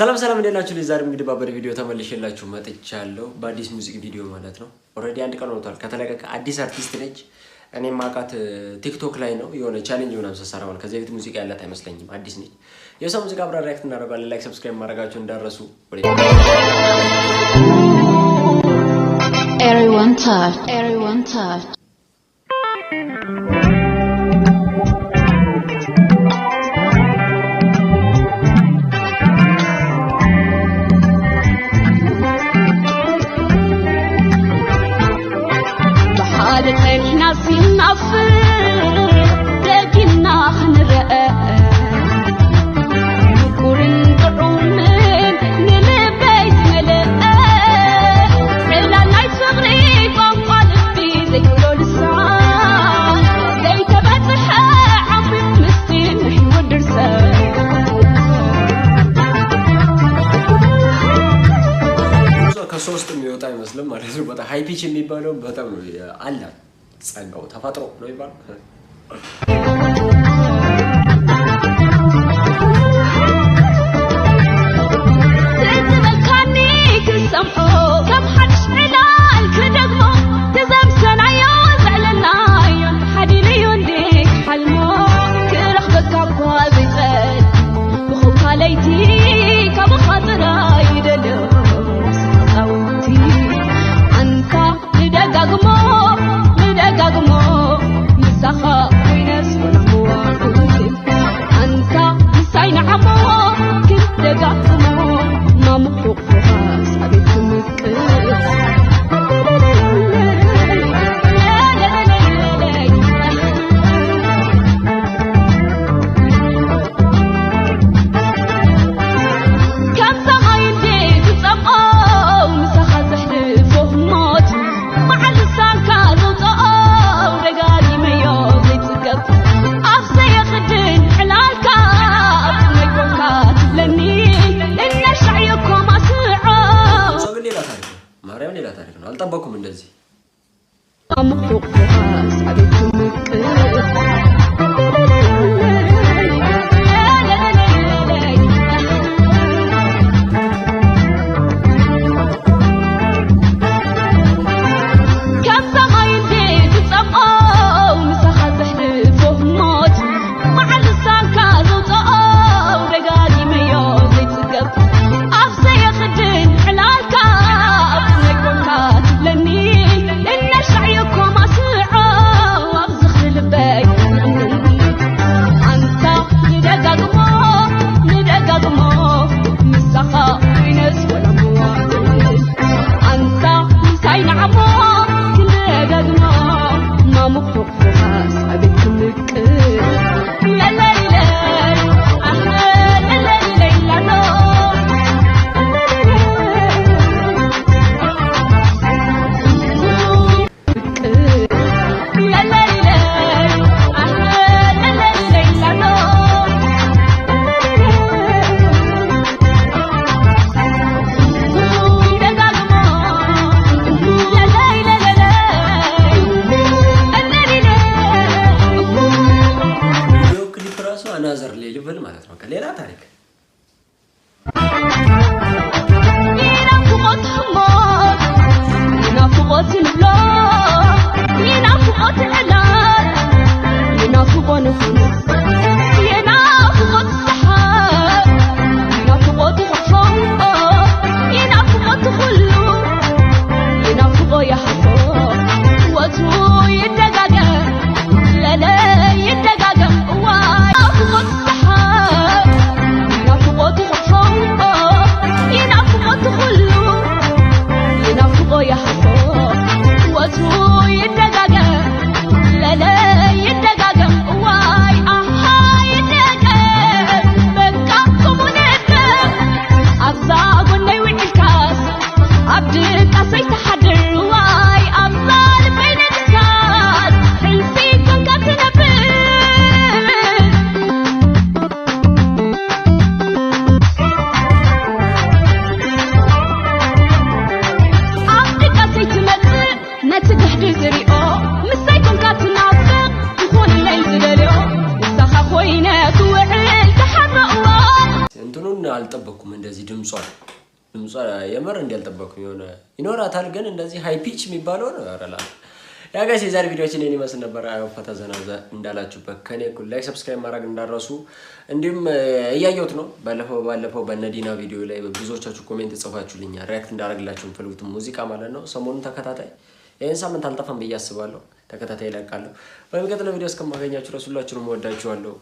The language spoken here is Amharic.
ሰላም ሰላም፣ እንዴት ናችሁ? ዛሬም እንግዲህ ባበደ ቪዲዮ ተመልሼላችሁ መጥቻለሁ። በአዲስ music video ማለት ነው። Already አንድ ቀን ሆኖታል ከተለቀቀ። አዲስ አርቲስት ነች። እኔ ማውቃት ቲክቶክ ላይ ነው፣ የሆነ challenge ምናምን ስትሰራ ነው። ከዚህ በፊት ሙዚቃ ያላት አይመስለኝም። አዲስ ነች። የሷ ሙዚቃ አብረን react እናደርጋለን። Like፣ subscribe ማድረጋችሁ እንዳትረሱ። Everyone touch, everyone touch. ብሓደ ፀኒሕና ሲናፍር ደጊምና ክንረአ ምቁርን ጥዑምን ንልበይ ዝመልአ ዕላል ናይ ፍቕሪ ቋንቋ ልቢ ዘይብሎ ልሳን ዘይተበፅሐ ዓሚቕ ምስጢር ንሕይወት ድርሰት። ከሶስት የሚወጣ አይመስልም ማለት ነው። በጣም high pitch የሚባለው በጣም ነው አለ፣ ጸጋው ተፈጥሮ ነው የሚባለው። ትዝበልካኒ ክሰምዖ ከም ሓድሽ ዕላል ክደግሞ ትዘምሰናዮ ዘዕለናዮ ሓዲለዮ እንዴ ክሓልሞ ክረኽበካ እኳ ዘይፀል ብኹብካ ለይቲ ካብኻ ጥራይ ይደልዮ ፃውቲ ኣንታ ንደጋግሞ ንደጋግሞ ምሳኻ ኮይነስ ኣንታ ምሳይ ንዓሞ ክንደጋግሞ ማምሑቕ ፎኻስ ኣቤት ክምቅር። ከም ሰማይ እንዴ ዝፀምኦ ምሳኻ ዘሕልፎ ህሞት መዓል ልሳንካ ዘውፅኦ ደጋጊመዮ ዘይፅገብ ኣፍ ዘየኽድን ዕላልካ ኣብ ኮንካ ትብለኒ እነሻዕዮ እኮ ማስዖ። እሷ ግን ሌላ ታሪክ ነው። ማርያም ሌላ ታሪክ ነው። አልጠበኩም እንደዚህ። ማምሑቕ ፎኻስ ኣቤት ክምቅር። ከም ሰማይ እንዴ ዝፀምኦ ምሳኻ ዘሕልፎ ህሞት መዓል ልሳንካ ዘውፅኦ ደጋጊመዮ ዘይፅገብ ኣፍ ዘየኽድን ዕላልካ ኣብ ኮንካ ትብለኒ እነሻዕዮ እኮ ማስዖ ኣብ ዝኽሪ። ድምጿ የምር እንዲያልጠበቅኩም የሆነ ይኖራታል፣ ግን እንደዚህ high pitch የሚባለው ነው ያረላ። Yeah guys፣ የዛሬ ቪዲዮችን ይህን ይመስል ነበር። አይ ፈታ ዘና እንዳላችሁበት ከኔ እኩል like፣ subscribe ማድረግ እንዳረሱ። እንዲሁም እያየሁት ነው። ባለፈው ባለፈው በነዲና ቪዲዮ ላይ ብዙዎቻችሁ comment ጽፋችሁልኛል፣ react እንዳደረግላችሁ የምፈልጉት ሙዚቃ ማለት ነው። ሰሞኑን ተከታታይ ይህን ሳምንት አልጠፋም ብዬ አስባለሁ። ተከታታይ ይለቃለሁ። በሚቀጥለው ቪዲዮ እስከማገኛችሁ ድረስ ሁላችሁንም እወዳችኋለሁ።